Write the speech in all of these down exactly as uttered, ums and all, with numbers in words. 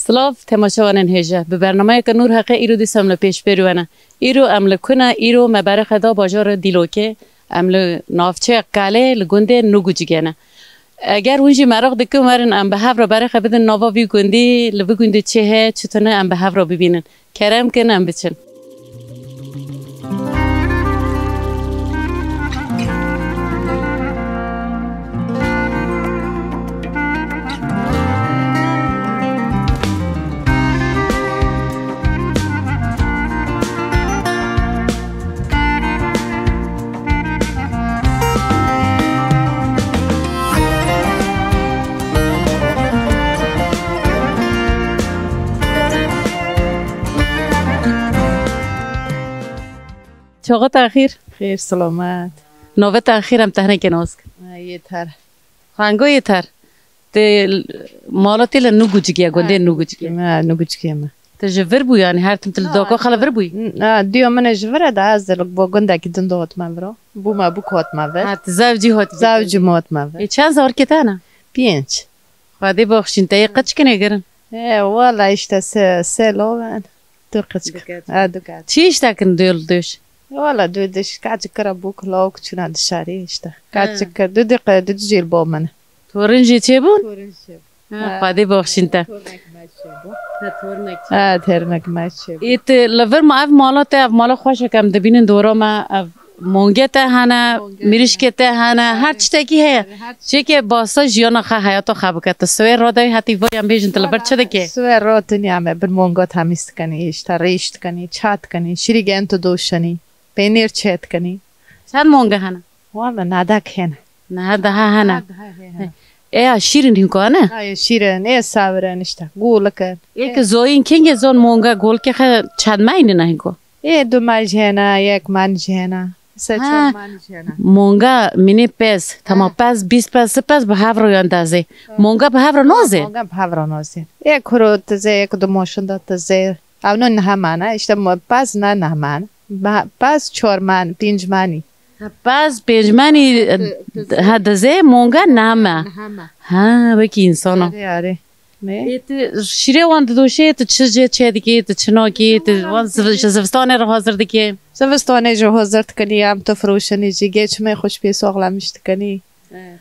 Silav, temaşevanên hêje. Bi bernameyeke Nûr Heqê îro dîsa em li pêşberî we ne. Îro em li ku ne? Îro me berê xwe da bajarê Dîlokê. Em li navçeya Qelê li gundê Nûgucigê ne. Eger hûn jî meraq dikin, werin em bi hev re berê xwe bidin nava vî gundî, li vî gundî çi heye, çi tune, em bi hev re bibînin. Kerem kin em biçin. Çaxa te xêr. Xêr, selamet. Navê te xêr, em te hinekê nas kin. Yêter. Xango Yêter. Te l-, mala te li Nûgucikê ye, gundê Nûgucikê. Me, Nûgucikê me. Te ji vir bû, yanî her tim tu li Dako xwe li vir bûyî? Na, diyo min e ji vir e, da ez li bo gundekî din de hotme vir o. Bû me bû ku hotme vir. Ha, tu zewcî hotî. Zewcî me hotme vir. Ê, çend zarokê te hene? Pênc. Xwedê baxşîn te yê qeçkinê girin. E, wala işte se, se lo ben. Du qeçik. Du qeçik. Ha, du qeçik. Çi îş te kin dû li dûş? Wala dû dûş qeçik kira bûk lawk çûna dışarî işte. Ha. Qeçik kir. Du du qe-, du du jî li bo min. Torin jî çêbûn? Torin çêbûn. Ha, ha. Xwedê baxşîn te. Tornek me çêbû. Ha, tornek. Ha, tornek me çêbû. Ê, tu li vir ma ev mala te, ev mala xweş e ke em dibînin dora me, ev Mongê te hene, mirîşkê te hene, her tiştekî heye. Çêkê basa jiyana xwe, heyata xwe bike. Tu siwê radayî hetî vay em bêjin tu li vir çi dikê? Siwê ra dinya me, bir monga temîz dikenî, işte rêş dikenî, çat dikenî, şirî gen tu doşenî, peynîr çê dikenî. Çend monga hene? Wala nedak hene. Neha daha hene. Neha daha hene. Ê, ya şîrin hînko ne? Ay, şîrin, ê sawirin işte, gulik in. Ê ki zoyîn kengê zon monga golkê xe çend meynî ne hînko? Ê, du maj hene, yek maj hene. Se çar maj hene. Monga mînê pez, tamam, pez, bîst pez, si pez bi hev re yan dezê. Monga bi hev re nozê? Monga bi hev re nozê. Yek kuro dizê, yek du moşin de dizê. Ew no niha mane, işte mo-, pez ne niha mane. Ba-, pez çar man, pênc manî. Ha, pez pênc manî, ha, dizê, monga niha me. Niha me. Ha, wekî însana. Arê, arê. Ne? Ê, tu şîrê wan didoşê, tu çi jê çê dikê, tu çi nakê, tu wan ziv-, ji zivistanê re hazir dikê? Zivistanê jî hazir dikinî, em tu firoşinî jî, geçimê xwe ji pê saxlemiş dikinî.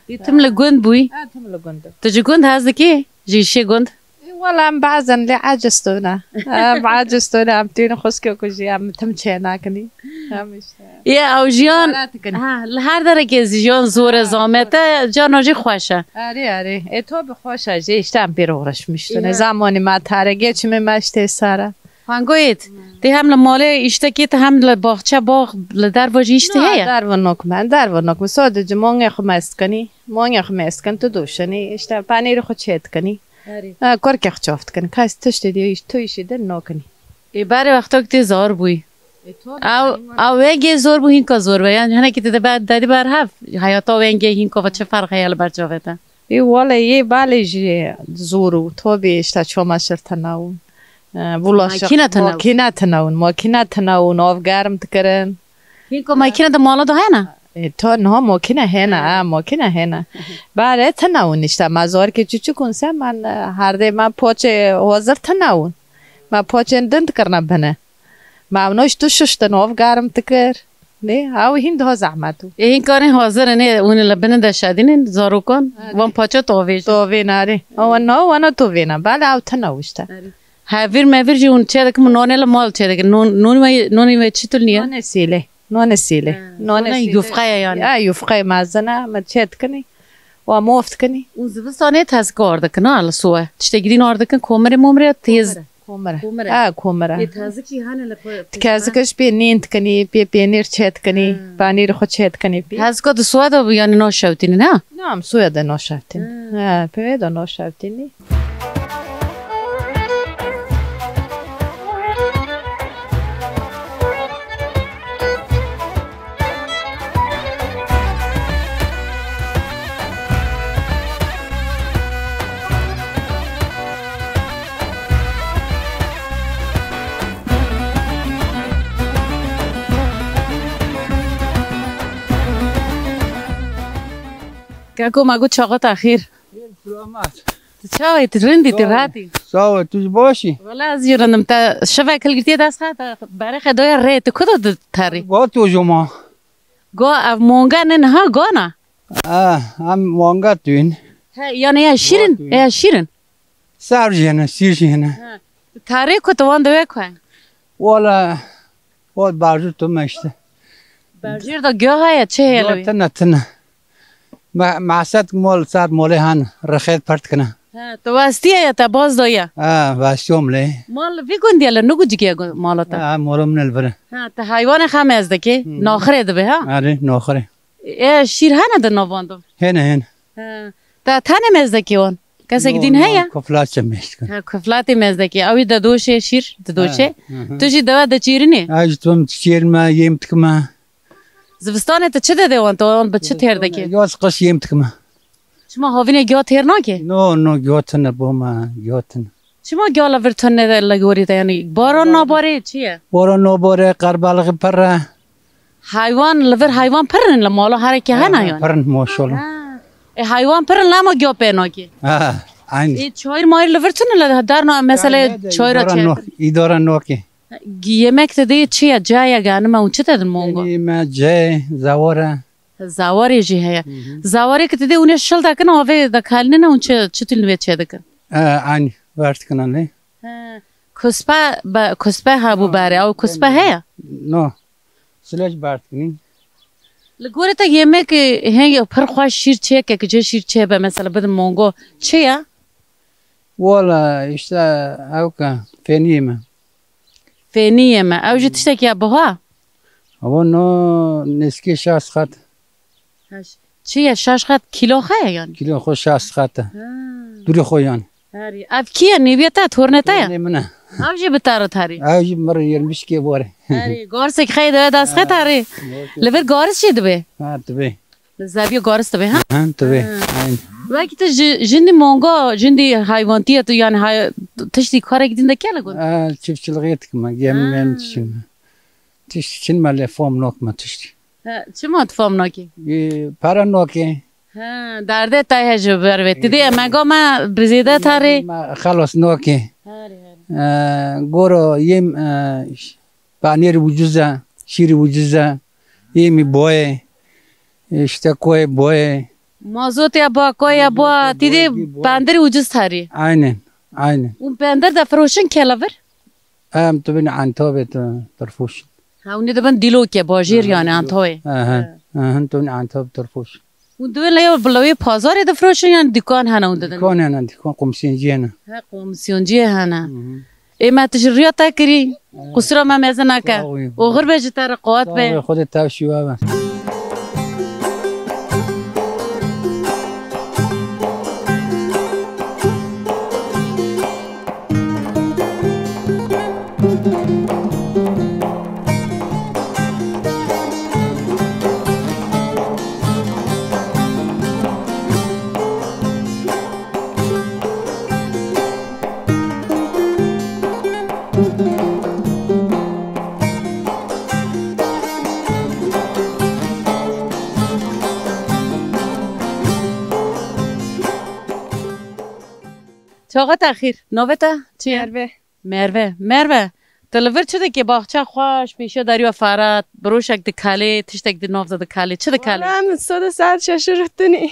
Ê, tu tim li gund bûyî? Ha, tim li gund. Tu ji gund hez dikê? Ji îşê gund? Ê, wela em bazen lê aciz tune. Em aciz tune, em tînin xwişkê ku jî em tim çê nakinî. Em işte. Ê, ew jiyan, ha, li her derekê jiyan zor e, zamet e, carna jî xweş e. Arê, arê. Ê, to bi xweş e jî, işte em pêr uğraşmış tune. Zamanî me tare, geçimê me işte sare. Fangoyêt, tê hem li malê îştekî, tê hem li baxçe, bax, li derva jî îştê heye? Derva nok me, derva nok me. Sadece mongê xwe mest kenî, mongê xwe mest ken, tu doşenî, işte panêrê xwe çêt kenî. Erê. Ha, korkê xwe çav dikin. Kes tiştê diye îş, tu îşê din nakinî. Ê, berê wextok tê zor bûyî. Ew, ew wengê zor bû, hînka zor be. Yani hinekî te de ber, dedî ber hev. Heyata wengê hînka ve çi ferq heye li ber çavê te? Ê, wele yê balê jî zor û tobê işte çamaşır tena û, e, bulaşık, makine tena û. Makine tena û, makine tena û, nav germ dikirin. Hînka makine de mala de hene? E, to niha makine hene, ha, makine hene. Bare tena û işte, ma zarkê çiçik ûn se, man, e, herdê ma poçê hazir tena ûn. Ma poçên din dikirine bine. Ma ew noş tu şiştin, av germ dikir. Nê, ew hîn daha zehmet û. Ê, hîn karên hazir in, ê, hûn li binin de şedînin, zarokan, wan paça tovê jî. Tovê narê. Ew na, wana tovê na. Bale ew tena wişte. Hevîr mevîr jî hûn çê dikin, nonê li mal çê dikin. Non, non we, nonê we çi tune ye? Nonê sîlê. Nonê sîlê. Ha, nonê sîlê. Yufqaya yani. Ya, yufqaya mezin e, me çê dikinî. Wa mof dikinî. Û zivistanê tezkar dikin, ha, li sowe. Tiştekî din ar dikin, komirê momirê têz. Komire. Komire. Ha, komire. Ê, tezikî hene li xwe. Tezikî ji pê nîn dikinî, pê pênîr çê dikinî, panîrê xwe çê dikinî pê. Tezika di soya de yani naşewtînin, ha? Na, em soya de naşewtîn. Ha, pê wê de naşewtînî. Kako, ma got çaxa te xêr. Selamet. Tu çawa yî? Tu rind î, tu Sağ ol. Rahat î? Sağ ol, tu jî baş î? Wela ez jî rind im. Te şevek hilgirtiye dest xwe, te berê xwe daye rê, tu ku de tu terî? Go tu joma. Go ev monga ne niha gona? Ah, em monga tuyun. He, yani ya şirin, Go tuyun. Ya şirin. Ser jî hene, sîr jî hene. He. Tu terî ku tu wan diwe ku? Wala, o berjû tu me işte. Berjûr da göha ya, çi heye Yo, li wî? Tine, tine. Me-, meset mol, saat molê han, rexet pert kine. Ha, tu westiye ya, te baz da ya. Ha, westiyom lê. Mal vî gundiye li nu gucik ya gu-, mala te? Ha, molo min li vir. Ha, te haywanê xa mezdekê, Hı. Naxirê dibe, ha? Arê, naxirê. E, şîr hene de navando? Hene, hene. Ha, te tene mezdekê wan? Kesek No, din no, heye? Kuflat çe meşt kine. Ha, kuflatê mezdekê. Ew ê de doşê şîr, de doşê. Ha, hı hı. Tu jî dewe de çêrinê? Ha, ji tom çêrme, yêm dikime. Zivistanê tu çi de dê wan? Tu wan bi çi têr dikî? Yaz qiş yêm dikime. Çima havînê giya têr nake? No, no, giya tune bo me, giya tune. Çima giya li vir tune de li gorî te? Yani baran nabarê çi ye? Baran nabarê, qerbalixî pir e. Haywan, li vir haywan pir in li mala, hereke hene yani. Pir in, maşallah. Ha. E, haywan pir in, lema giya pê nake. Ha, aynı. E, çayir mayir li vir tune li derna mesela çayira çe. Îdara nake. Yemek te dê çi ye? Caya ganime û çi te din mongo? Yeme, cay, zawara. Zawarê jî heye. Hı hı. Zawarê ki tu dê hûn ê şil dekin, avê de kalînin hûn çi, çi tu li vê çê dikin? E, aynı. Vertikina lê. He. Kuspe, be, kuspe ha bu berê. Ew kuspe heye? No. Silej bertikinin. Li gorê te yemek, e, henge pir xweş şîr çêke, ki cê şîr çê be, mesela bidin mongo. Çi ye? Wala işte ew ke fêniyê me. Fêniyê me. Ew jî tiştekî ya buha? Ew no nêzîkî şaş qat. Şaş. Çi ye, şaş qat kîlo xwe ye yani? Kîlo xwe şaş qat e. Ha. Durî xwe yani. Herî. Ev kî ye? Nêviye te, tornê te ye? Tornê min e. Ew jî bi te re tarî. Ew jî mir yirmi beş kê bore. Herî. Garsek xey de dest xwe tarî. Li vir garis jî dibe? Ha, dibe. Li zeviyo garis dibe, ha? Ha, dibe. Ha. Aynen. Wekî tu ji, jindî monga, jindî haywantiye tu yani hay-, tiştî karek din de kele got? Ha, çiftçiliğe tıkma, gemi Ha. Gemi tişin. Tişt çin me lê fam nok me tiştî. He, çima tu fam nakî? Ee, para nakê. He, derdê te heye ji ber vê. Ti dê emega me bi zêde tarê. Me xelas nakê. Herî, herî. Ee, goro yêm, ee, ş-, panêr ucuz e, şîr ucuz e, yêmî boyê, işte koyê boyê. Mazot ya ba, koy ya ba, ti dê pendir ucuz tarî. Aynen, aynen. Û pendir de firoşin kela vir? Em tu bin Antabe tu, Tirfûş. Ha, hûn ê dibin Dîlokê, bajêr Aha, yani, Dîlok. Antabe. Aha, He. Aha, tu bin Antabe Tirfûş. Hûn dibin lê bi lewê pazarê difiroşin yani dîkan hene hûn didin? Dîkan hene, dîkan komisyoncî hene. He, komisyoncî hene. Hı hı. Ê me tu ji riya te kirî, qusura me mezin nake. Sağ ol. Oxir be ji te re, qewat be. Sağ ol, Xwedê tev şîwa be. Çaxa te xîr. Navê te çi ye? Merve. Merve. Merve. Tu li vir çi dikî? Baxçe xweş, pêşiya derya ferat, biroşek dikelê, tiştek di nav de dikelê. Çi dikelê? Wala min soda saet şeş rutinî.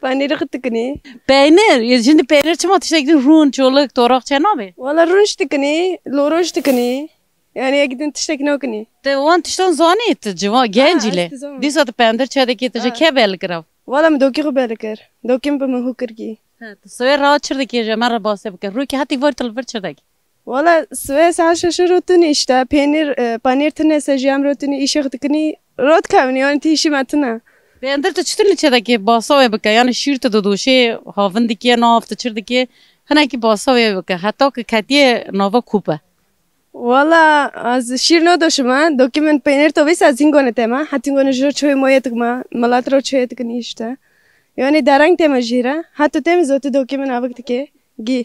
Panîrî xwe dikinî. Peynir. Yê jin di peynir çima tiştek din rûn, çolik, toraq çe nabê? Wala rûn dikinî, loro dikinî. Yani yek din tiştek nakinî. Te wan tiştan zanî, tu ciwan, gencî Ha, lê. ez dizanim. Dîsa tu pendir çe dikî, tu ji Ha. Ke belli kirav? Wala min dokî xwe belli kir. Dokî min bi min hû kir kî. Ha, tu sewê rahat çir dikî, ji me re basê bike. Rûkê hetî vor tu li vir çi dikî? Wala, swê saet şeş rotini işte. Peynir, e, panîr tine se jî em rotini, îşê xwe dikinî. Rot kevnî, yani tî îşî me tine. Peynir tu çitur li çê dikî? Basa wê bike. Yani şîr tu didoşê, havin dikê, nav tu çir dikê. Hinekî basa wê bike. Heta ki ketiye nava kûpe. Wala, ez şîr nadoşime. Dokî min peynir tovî se zîngone teme. Hetîngone jiro çoyê moyê dikme. Milet ro çoyê dikinî işte. Yani dereng teme jîre. Heta teme zotî dokî min avik dikê. Gî.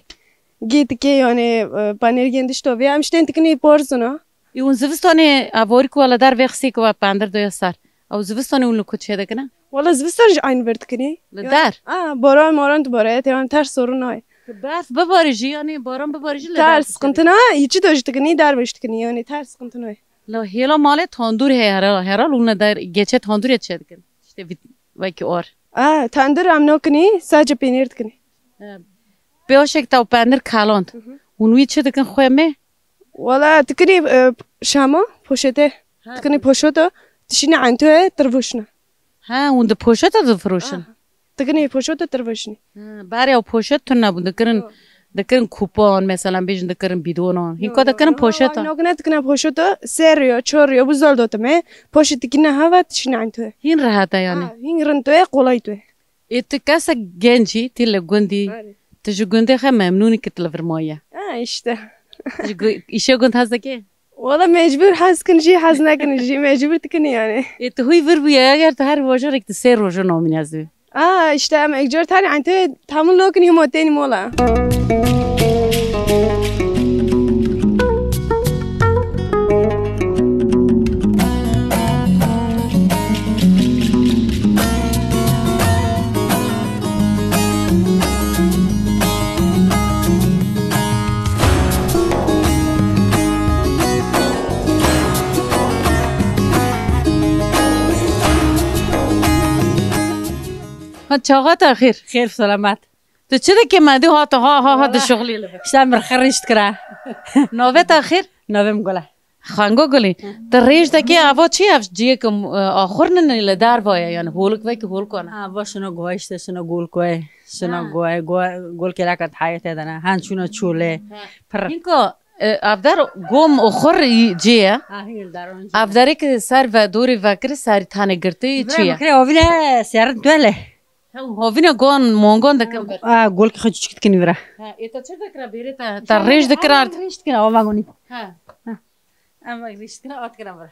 Gî dikê yani, e, panêr gendiş to vê. Em ştên tiknî porzino. Û zivistanê evorî ku wele der vê xisê ku we pendir doya ser. Ew zivistanê hûn li ku çêdikine? Wala zivistan jî aynî vir dikinî. Li der? A, boran moran dibare, te yani ters sorun nayê. Berf bibarî jî, yani baran bibarî jî li der Ters diçe. Sıkıntı nayê, içi de jî dikinî, derve jî dikinî, yani ters sıkıntı nayê. La hêla malê tandûr heye herhalde, herhalde hûn li der geçê tandûrê çêdikin. İşte vit-, wekî or. A, tandır em nakinî, sadece peynir dikinî. He. Pêwaşek te û pendir kaland. Hı hı. Hûn wî çi dikin xwe me? Wala dikinî, e, şama, poşete. Ha. Dikinî poşeto, dişîne entoye, tirvoşine. Ha, hûn di poşeta difiroşin? Aha. Dikinî poşeto, tirvoşine. Ha, berê ew poşet tune bûn, dikirin, Yo. dikirin kupan, mesela bêjin dikirin bîdonan. Hîn Yo, ka yo, dikirin yo, poşeta? Yo, nokine dikine poşeto, ser yo, çor yo, bu zol dotime. Poşet dikine hava, dişîne entoye. Hîn rehet e yani? Ha, hîn rind toye, kolay toye. Ê tu kesek genc î, tu li gund î, Erê. tu ji gundê xwe memnûn î ku tu li vir maye. Ha, işte. Tu ji gu-, îşê gund hez dikî? Wala mecbur hez kin jî, hez nekin jî, mecbur dikin yani. Ê tu hûy vir bûye, eger tu her bajarek tu sê rojo namîne ez dibê. Ha, işte em ekcar tanî ente tamam lokin himo tênî mola. Ha, çaxa te xêr. Xêr, selamet. Tu çi dikî, me dî hate ha, ha, ha, dişuxulî li vir. Îşte min xirîş dikira. Navê te xêr? Navê min Gul e. Xango Gulî, Hı. tu rêj dekî, eva çi ye? Ev ciyê ku, e, axur nîne, li derve ye, yani holik vekî holik wana. Ha, va şino guhay, îşte şino gol koy, şino Ha. guhay, guhay, gol kelaka hayete dana. Han şino çole. Ha. Pir. Hinko, e, ev der gom axur ciyê. Ha, hîl daron ciyê. Ev derê ki ser ve dorê vekiri, serî tane girtî, çi ye? Vekiri ovine serin tuele. Hew hovîna gon, mongon dikin vir. A, golkî xwe çiçik dikin vira. Ha, ê te çi dikira bêrê te? Te rêj dikira ard. Rêj dikira, ama gonî. Ha. Ha. Em rêj dikira, at dikira vira.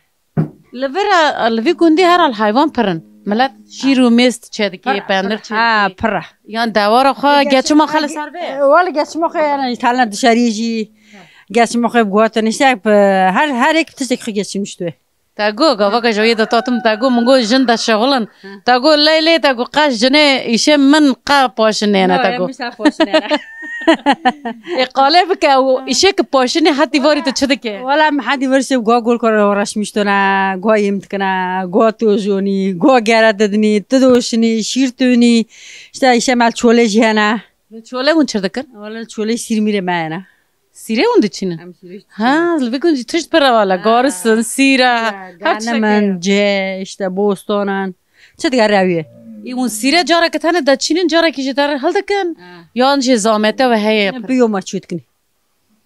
Li vir, li vî gundî herhal heywan pir in. Milet şîr û mêz çêdike, Ha, pendir pir, ha, çêdike. Pir e. Yan dewara xwe, Geç-, geçima xwe li ser vê. E, wala geçima xwe, yani, talna dışarıya jî. Ha. Geçima xwe bi guhatin, işte, bi her, her yek tiştek xwe geçirmiş tu. Te got, gava ke ji wê de tatim te got, min got jin de şixulin. Hı. Te got, ley lê te got, qas jinê îşê min qe paşinê ne, te got. Ê, qalê bike, û îşê ki paşinê hetî varî tu çi dike? Wala min hetî varî şev gua gol kor uğraşmış tona, gua yem dikina, gua tojonî, gua gere didinî, tu doşinî, şîr tûnî, işte îşe mel çolê jî hene. Çolê hûn çi dikin? Wala çolê sîrmîrê me hene. Sîrê hûn diçînin? Em sîrê Ha, diçînin. Li vê gund jî tişt pir e wala. Ha. Garisin, sîre, Ya, her tiştek ganim heye. Cê, işte bostanan. Çi diger rewiyê? Ê, hûn sîre careke tene diçînin, carekî jî der hildikin. Ha. Yan jî zamete ve heye? Bi yo maçû dikin.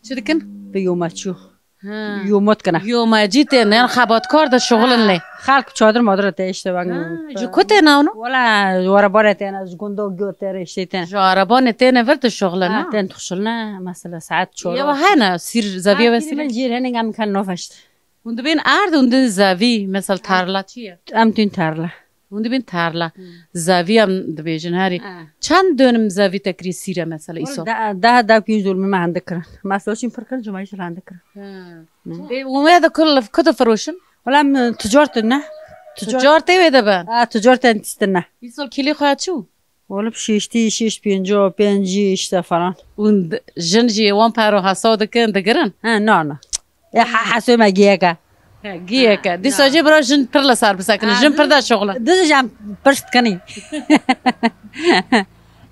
Çi dikin? Bi yo maçû. Ha. Yo mot kina. Yo macî tê, ne xebatkar de şixulin lê. Xalk çadir madir te işte bak. Ha, ji ku tê navno? Wala, wara bare tene, ji gundo gyo tere işte tene. Ji arabanê têne vir dişuxulin, Ha, ha? Tên dişuxulin, mesela saet çor. Yewa hene, sîr zeviye ve sîr. Min cîr hene, em kan nofeşt. Hûn dibên erd, hûn din zevî, mesela tarla çi ye? Em tûn tarla. Hûn dibên tarla. Hmm. Zevî em dibêjin herî. Ha. Çend dönüm zevî te kirî sîre mesela îsal? Da, da, da pînc dönüm me hende kirin. Mesela çin pir kirin, cuma îşil hende kirin. Ha. Hmm. Ê, hûn wê de kul, ku difiroşin? Wala em, e, ticar tune. Ticar. Ticar tê wê de be? Ha, ticar ten tîstine. Îsal kîlê xwe çi bû? Oğlum şişti, şiş, pênco, pêncî işte falan. Hûn d-, jin jî wan pero hesab dikin, digirin? He, na, na. E, ha, hesê me giyeke. He, giyeke. Ha, Dîsa na. Jî bira jin pir li ser bisekinin. Ha, Jin pir de şixulin. Diz jam pişt kini.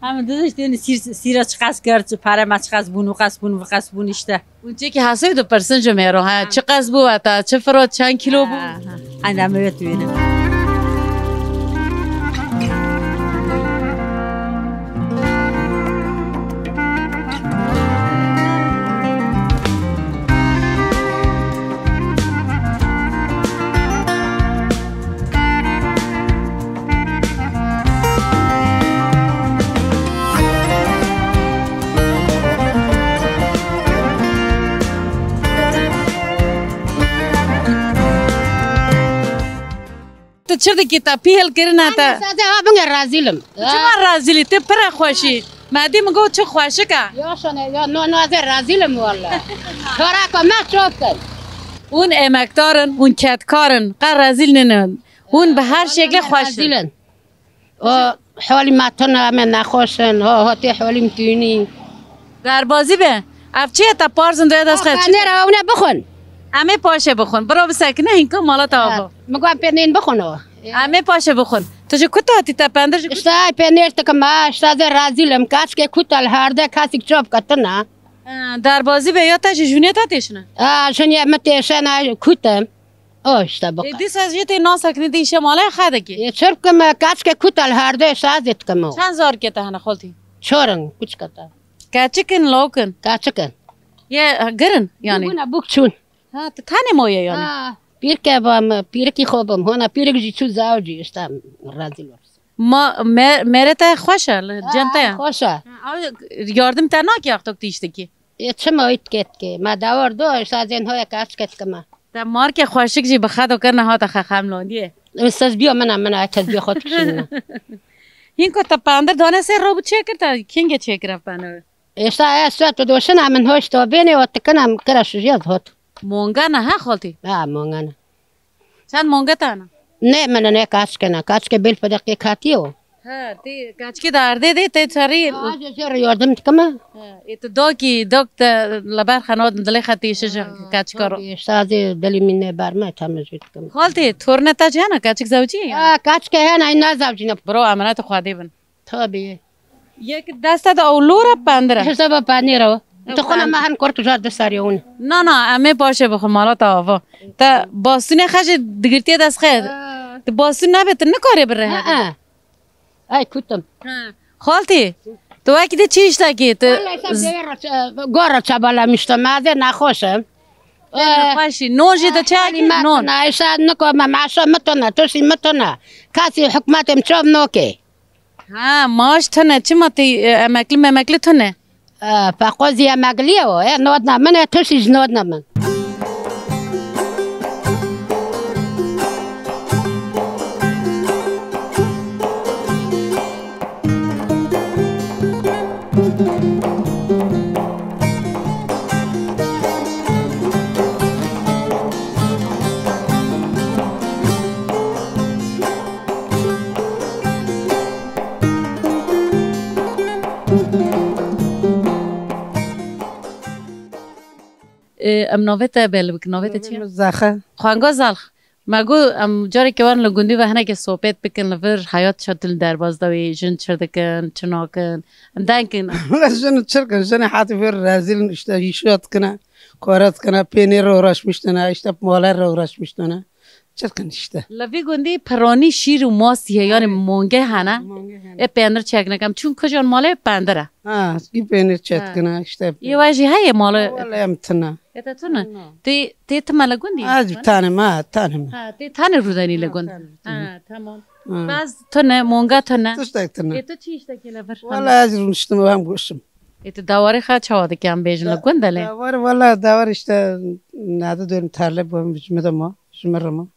Ama diz işte sîr, sîra çiqas kir, çi pare me çiqas bûn, wiqas bûn, wiqas bûn işte. Hûn çekî hesê dipirsin ji mêro, he, çiqas bû heta, çi firot, çend kîlo bû? Ha, ha. Aynen, evet, öyle. Tu çi dikî te pî hilkirine te? Sadece ha bine razîlim. Çima razîlî? Te pire xweşî. Me dî min got çi xweşik e. Ya şane ya no no ez razîlim valla. Çoraka me çok kir. Hûn emekdar in, hûn kedkar in. Qe rezîl nînin. Hûn bi her şeklê xweş in. Rezîl in. O holî me tune, em ê nexweş in. Ho, hotê holî me tûnî. Derbazî be. Ev çi ye te parzin doya dest xwe? Penêr ew ne bixwin. Em ê paşê bixwin. Biro bisekine hînka mala te ava. Min got penên bixwin o. Em ê paşê bixwin. Tu ji ku hatî te pendir ji ku? İşte ay penêr tikime, işte zê rezîl im. Kaçkê kût e li herde, kesik çop ketine. Ha, derbazî be ya te ji jûnê te têşine? Ha, jinê min têşine, kût im. O işte bu Ê, kadar. Dîsa jê tê nasekine dî işe malê xwe dikî. Ê, çirkim, kaçke kutel herde sazet kemo. Çend zarokê te hene xoltî? Çorin, kuçka te. Keçik in, lawik in? Keçik in. Yê, girin yani. Bûna bûk çûn. Ha, tu tenê moye yani. Ha, pîrke bam, pîrikî xwe bim. Hona pîrik jî çû zaw jî işte razî lor. Ma, me-, mêrê te xweş e, li cem te ye? Ha, xweş e. Ha, ew yardim te nake wextok tu iş dikî? Ê, çima wî dike dike? Me dawar do, sazên hoye kaç ket kime. Te marke xweşik jî bi xedo kirine hate xexem landiyê. Ê, sez biyo mina, mina, tez biyo xwe dikişînine. Hîn ku te pendir dane sê robû çêkir te, kîngê çêkir ev pendir? Êşta ez suet û doşina min hoş to bênê û tikina min kira şujiya zot. Monga ne ha xoltî? Ha, monga ne. Çend monga te hene? Ne, min ne kaçke ne. Kaçke bil pedeqê katiye o. He, tê kaçkê de erdê de tê çerî. Aa, ez jê re yardım dikime. He, ê tu dokî, dok te li ber xenat dilê xetî şije kaçka ro. Tabii, işte, ez ê dilî min ne berme, tam ez jê dikime. Xaltê, torne te cihana kaçik zewcî ya? Ha, kaçke hene, ay ne zewcîne. Bro, emanet Xwedê bin. Tabii. Yek deste de ew lora pendire. Hesaba panêra. Tu xwe ne me hen kort jar de sariyone. Na, na, em ê paşê bixwe mala te ava. Te basûnê xwe jî digirtiye dest xwe. Ha. Tu basûn nebe, tu nikarê birê. Ha, ha. Ay kutim. Ha. Xaltî, tu wekî de çi iştekî? Tu Vallahi sen devê re, gora çabalamıştım. Mazê naxoşim. Xweşî. Non jî de çekî, non. Na, işte niko me, maşa mi tune, tuşî mi tune. Kasî hikûmetê min çav noke. Ha, maaş tune, çima tê, e, emekli memekli tune? E, feqozî emekliye o, e, nodna min e, tiştî ji nodna min. Ê, em navê te belê bikin. Navê te çi ye? Navê min Zaxe. Xwenga Zalx. Me got, em carekê werin li gundî ve hinekê sohbet bikin li vir heyat çatil derbas dawî, jin çi dikin, çi nakin. Em deng kin. Jin çi dikin? Jinê hatî vir rezîl in, işte, îşa dikine, kore dikine, pênê re uğraşmıştine, işte, male re uğraşmıştine. Çi dikin işte? Li vî gundî piranî şîr û mastî heye, yani monge hene. Monge hene. Ê pendir çek nekem. Çûn kijan malê pendir e. Ha, î peynir çetkine işte. Yê we jî heye mala? Wele em tine. Ê te tune? Tê, tê time li gundî? Ez tane me, tane me. Ha, tê tane rûdenî li gund. Ha, tamam. Baz tune, monga tune. Tiştek tune. Ê tu çi iştekî li vir? Wele ez rûniştim hem goşim. Ê tu dawarê xwe çawa dike em bêjin li gund de lê? Dawar, wele dawar işte nade dönüm tarla bu jime de ma, jime rima.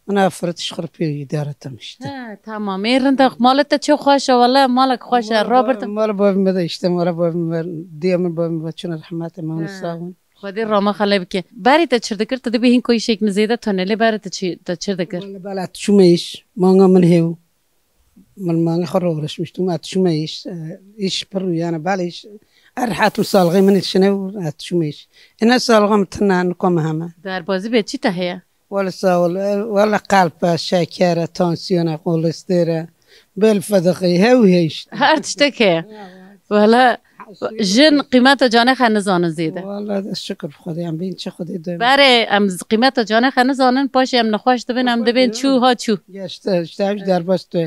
Min ev firit ji xwe re pê îdare te mişte. He, tamam. Ê, rind e. Mala te çi xweş e, wele malek xweş e. Mala Robert. Ba-, mala bavê me de işte, mala bavê me, diya min bavê me çine rehmetê me, hûn sağ bûn. Xwedê rama xele bike. Berê te çir dikir, tu dibî hin ku îşek min zêde tune, lê berê te çi, te çir dikir? Wele bela tu çûme îş, manga min hêw. Min manga xwe re uğraşmıştım, et çûme îş, e, îş pir yani bela îş. Er hatim salgê min şine û et çûme îş. Ene salgê min tine, nikome heme. Derbazî be çi te heye? Wele sağ ol. E, wele qelp e, şeker e, tansiyon e, kolesterol e, bel fedixî, hew hêşt. Her tiştek heye. Wele jin qîmeta canê xwe nizanin zêde. Wele şikir bi Xwedê, em bên çi Xwedê dön. Berê em z-, qîmeta canê xwe nizanin, paşê em nexweş dibin, em dibên çû ha çû. Geçti, işte ev derbas tu.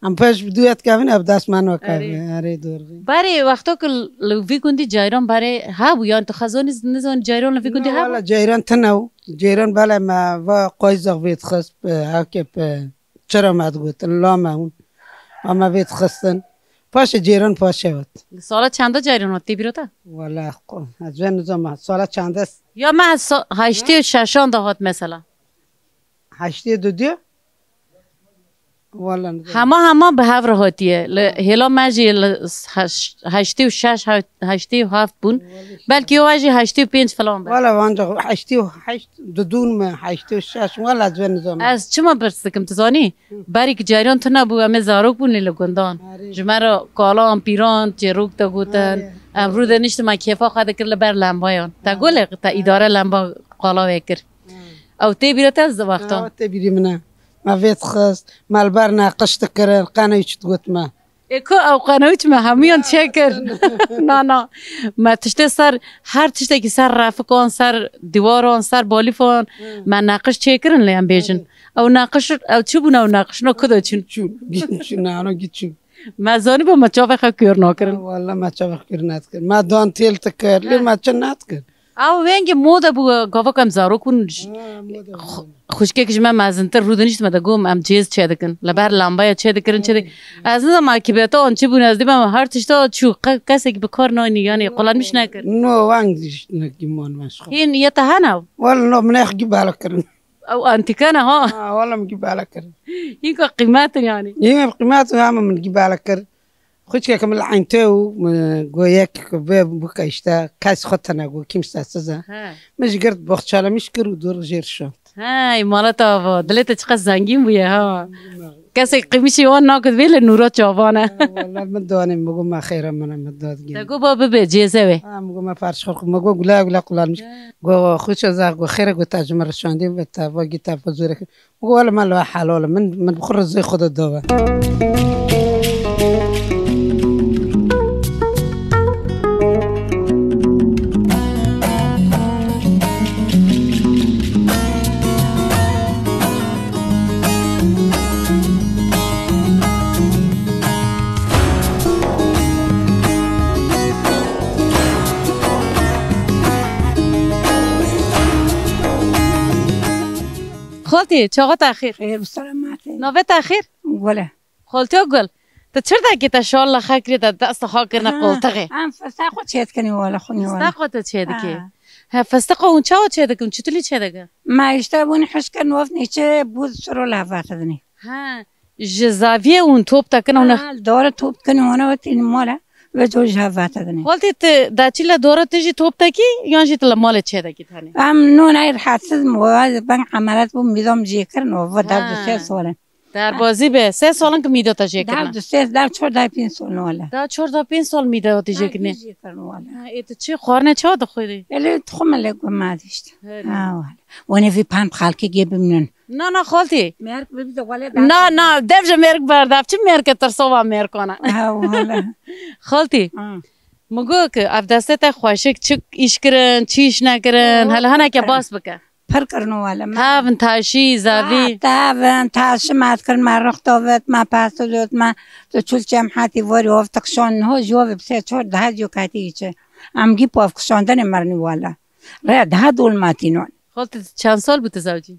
Em pêş bi duet kevin, ev dest me nakevin. Erê. Erê, doğru. Berê wexto ku li vî gundî ceyran berê hebû, yan tu xezanî nizanî ceyran li vî gundî hebû? Wala ceyran tine û ceyran bele me va qayzaq vê dixist, bi hevkê bi çira me digotin, la me hûn. Ama vê dixistin. Paşê ceyran paşê hat. Li sala çenda ceyran hat, tê bîra te? Wala, ez vê nizama. Sala çenda? Ya me sa-, heştê û şeşan de hat mesela. Heştê û du diyo? Wala ne. Hema hema bi hev re hatiye. Li hêla me jî li heş-, heştê û şeş, he-, heştê û heft bûn. Belkî yo jî heştê û pênc filan be. Wala anca heştê û heşt didûn me, heştê û şeş, wala ez vê nizam. Ez çima pirs dikim, tu zanî? Berî ki ceriyan tune bû, em ê zarok bûn lê li gundan. Arê. Ji me re kalan, pîran, çêrok te gotin. Arê. Em rû de niştime kêfa xwe dikir li ber lembayan. Te got lê te îdare lemba qala wê kir. Ew tê bîra te ez di wextan. Ew tê bîrî min e. Me vê dixist, me li ber neqiş dikirin, qenewç digot me. Ê ku ew qenewç me hemiyan çêkir. Na, na. Me tiştê ser, her tiştekî ser refikan, ser dîwaran, ser balîfan, me neqiş çêkirin lê em bêjin. Ew neqiş, ew çi bûn ew neqiş, no ku de çûn? Çûn, gît çûn, nano gît çûn. Me zanî bo me çavê xwe kûr nakirin. Wala me çavê xwe kûr nadikir. Me dantêl dikir, lê me çi nadikir. Ew wengê moda bû, gava ku em zarok bûn, j-, Ha, moda bû. Xu-, xwişkek ji me mezintir rû dinişt me de got, em cêz çêdikin. Li ber lambaya çêdikirin, çêdik-, ez nizam akîbeta wan çi bûn, ez dî me her tişta çû, qe-, kesekî bi kar nanî, yanî qulanmiş nekir. No, weng jî nekî man me ji xwe. Hîn yê te hene? Wala no, min ê xwe gî bala kirin. Ew antîke ne ha? Ha, wala min gî bala kirin. Hîn ka qîmet in yanî. Hîn qîmet in, hema min gî bala kir. Xwişkeke min li Eynte û min got yek vê bike îşte kes xwe tune got kîmsesiz e. He. Min ji girt boxçalemîş kir û dûr jêr şand. Hey, mala te ava. Dilê te çiqas zengîn bûye ha. Kesek qîmişî wan nakit vê li nûra çavan e. Ha, wala min danê, min got me xêra min e, min dad gel. Te got ba bibe cêze wê. Ha, min got me parç xwe, min got gula gula qulanmiş. He. Got xwişa zax, got xêre, got te ji min re şandî ve te va gî te va zûre kir. Wele me li we helal e. Min, min bi xwe rizê xwe de dawe. Xaltî, çaxa te xêr. Xêr, bi selametî. Navê te xêr? Gul e. Xaltiya Gul, tu çirdekê te şal li xwe kirî, te dest xwe kirine qoltixê. Em fistaq xwe çêdikinî wele xwinî wele. Fistaq xwe tu çêdikî? Ha. He, fistiqa hûn çawa çêdikin? Çi tilî çêdike? Ma îşte hûn hişkin weft nîçe bû siro li hev vedinî. Ha. Ji zaviyê hûn top tekin, hûn Ha, dore top dikin, hûn wetîn mala, ve co ji hev vedinî. Xaltî tu daçî le dore tu jî top tekî, yan jî tu li malê çêdekî tenê? Em non ay rahatsiz mi, wa ben emeliyat bûm, mîdam jê kirin, o, ve dev Ha. du sê sal in. Derbazî be, sê sal in ki mîda te jê kirine? Dev du sê, dev çor, dev pênc sal in wele. Dev çor, dev pênc sal mîda te jê kirine? Jê kirin wele. Ha, ê tu çi xwarine çawa dixwî? Elê dixwim, lê guma dişt. Herê. Ha, wele. Û ne vî pam xalkê gê bimnin. Na, na, xaltî. Merg bibî de wele Na, na, dev ji merg berdav. Çi merg e, tirsova mergana. Ha, wele. Xaltî. Ha. Min got ki ev destê te xweşik, çi îş kirin, çi îş nekirin, Oh, hele hineke pir. Bas bike. Pir kirin wele. Me Tavin, taşî, zavî. Ha, tavin, taşî me dikirin, me rix davêt, me pastû dot, me tu çûl çem hatî vorî, ov tixşan, niho ji ov bi sê çor daha jî katî çi. Em gî pov kişandinê mirinî wele. Rê daha dol me tînon. Xaltî çend sal bû tu zewcî?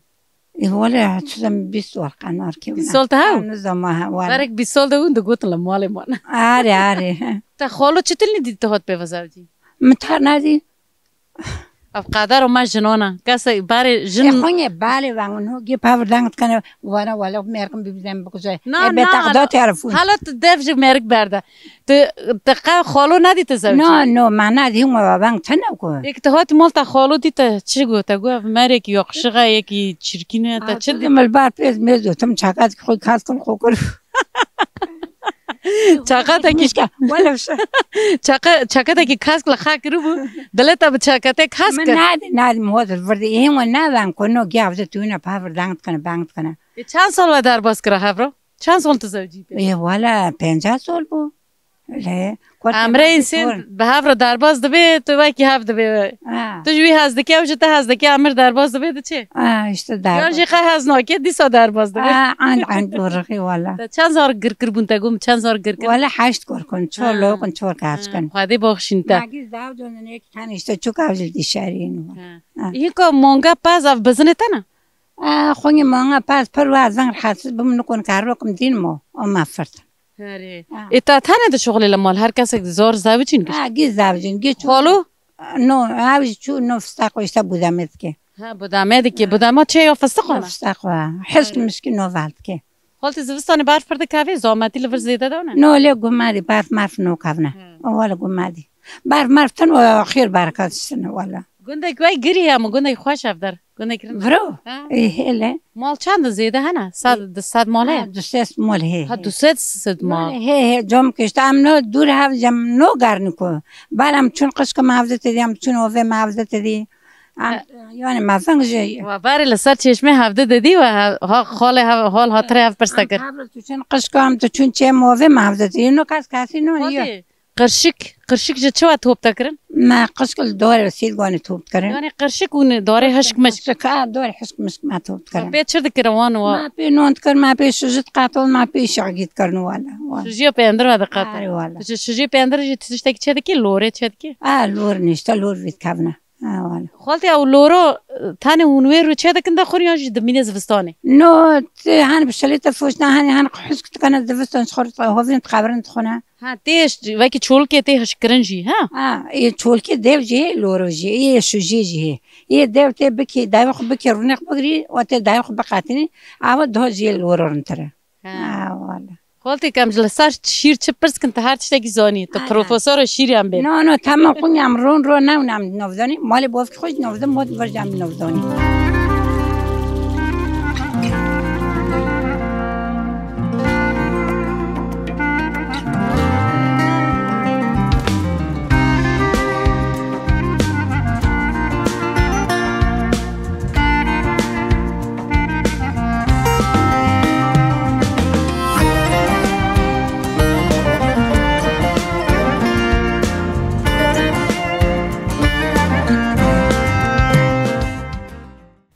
Ê, wele, çizim bîst sal qenar ke Bîst sal te hew? Nizama he, wele. Berek bîst sal de hûn digotin li malê man. Arê, arê. Te xalo çi tilî dît tu hat pê ve zewcî? Min tar nedî. Ev qedero me jinan e. Kesê berê jin Ê, xwînê balê ven, no gê pevir deng dikene, vana wele merkim bibî dem bikuje. Na, Ê, bê na, teqda hala, telefon. Hala tu dev ji merik berde. Tu, tu qe xalo nedî tu zewcî? No, no, me nedî, hûn we bang tene ku. Êk tu hatî mal te xalo dî te çi got? Te got ev merek yakışık e, yekî çirkin e, te çi dî? Dim li bar pêz mêz û tim çakat xwe kas kin xwe kir. Çakat ki Mişka, wele bir şey. Çaka-, çakatekî kask li xwe kiribû, dilê te bi çakatê kask Min kir. Nadî, nadî, min hozir virdî. Ê, hên we naven ku no gavze tu ne pevir deng dikene, bang dikene. Ê, çend sal we derbas kira hevro? Çend sal tu zewcî pê? Ê, wele, pêncah sal bû. Lê, Emrê însên bi hev re derbas dibe, tu wekî hev dibe. Ha. Tu ji wî hez dike, ew ji te hez dike, emir derbas dibe, diçe. Ha, işte derbas. Yan jî qe hez nake, dîsa derbas dibe. Ha, an, an, dorixî wala. Te çend zar gir kirbûn, te gom çend zar gir kir? Wala heşt kor kun, çor Ha. Lok in, çor kaç Ha, kin. Xwedê baxşîn te. Magî zav donin, yek tane işte çok avcı dişarîn. Ha. Ha. Hîka manga pez ev bizinê te ne? Ha, xwengê manga pez pir wa zeng rahatsiz bim, nikon karokim dîn mo, o ma firt. Herê. Ha. Ê, te tenê dişuxulê li mal, her kesek zor zewicîn ki? Ha, gî zewicîn, gî çû. Xalo? No, ew jî çû, no fistaq o, işte budame dike. Ha, budame dike. Ha. Budama çê ya fistiq No ona? Fistaq o, ha. Hisk Herê. Mişkî no val dike. Xaltî zivistanê berf pir dikevê, zametî li vir zêde de ne? No, lê gumedî, berf merf nokevne. He. Wala gumedî. Berf merf tin û xêr bereket şine wala. Gundek wey girî hema, gundek xweş ev der. Gundek rind. Viro? Ha. Ê, hele. Mal çend zêde hene? Sed, du sed mal heye? Ha, du sed mal heye. Ha, du sed, sed mal. Mal heye, heye, cam kişte. Em no dûr hev, cem no gerni ku. Bal em çûn qişka me hevde tedî, em çûn ovê me hevde tedî. Em, yani mezin jî. Wa berê li ser çeşmê hevde dedî we ha, ha, xalê hev, hal hatire hev pirse kir. Em hev tu çûn qişka, em tu çûn çê movê me hevde tedî. No kes kesî no. Hadi. Qirşik, qirşik ji çi ve top te kirin? Me qirşik li dorê sîdganê top kirin. Yani qirşik û dorê hişk mişk. Qirşik, ha, dorê hişk mişk me top kirin. Me pê çi dikirin wan wa? Me pê non dikir, me pê şijit qatol, me pê şagît kirin wala. Wala. Şijiya pêndir ve diqatin. Arê wala. Tu şijiyê pêndir jî tiştekî çê dikî, lorê çê dikî? A, lor nişte, lor vît kevne. Ha, wala. Xaltî ew loro, e, tenê hûn wê rû çê dikin de xwir yan jî dimîne zivistanê? No, te hani bi şelê te foşna, hani, hani hişk dikene zivistan xwir, hovîn xebirin dixwine. Ha, tê ş-, wekî çolkê tê hişkirin jî, ha? Ha, ê çolkê dev jî hê, loro jî, ê şujê jî hê. Ê dev tê bikî, dayê xwe bikî, rûnê xwe bigirî, û tê dayê xwe biqetinî, ava daha jî loro rintir e. Ha. Ha, wala. Xaltî kem ji li ser şîr çi pirs kin, tu her tiştekî zanî. Tu profesora şîrê em bê. No, no, tamam, xwîn em ron ro newin em navzanî. Malê bavkî xwe jî navzin, mod vir jî em navzanî.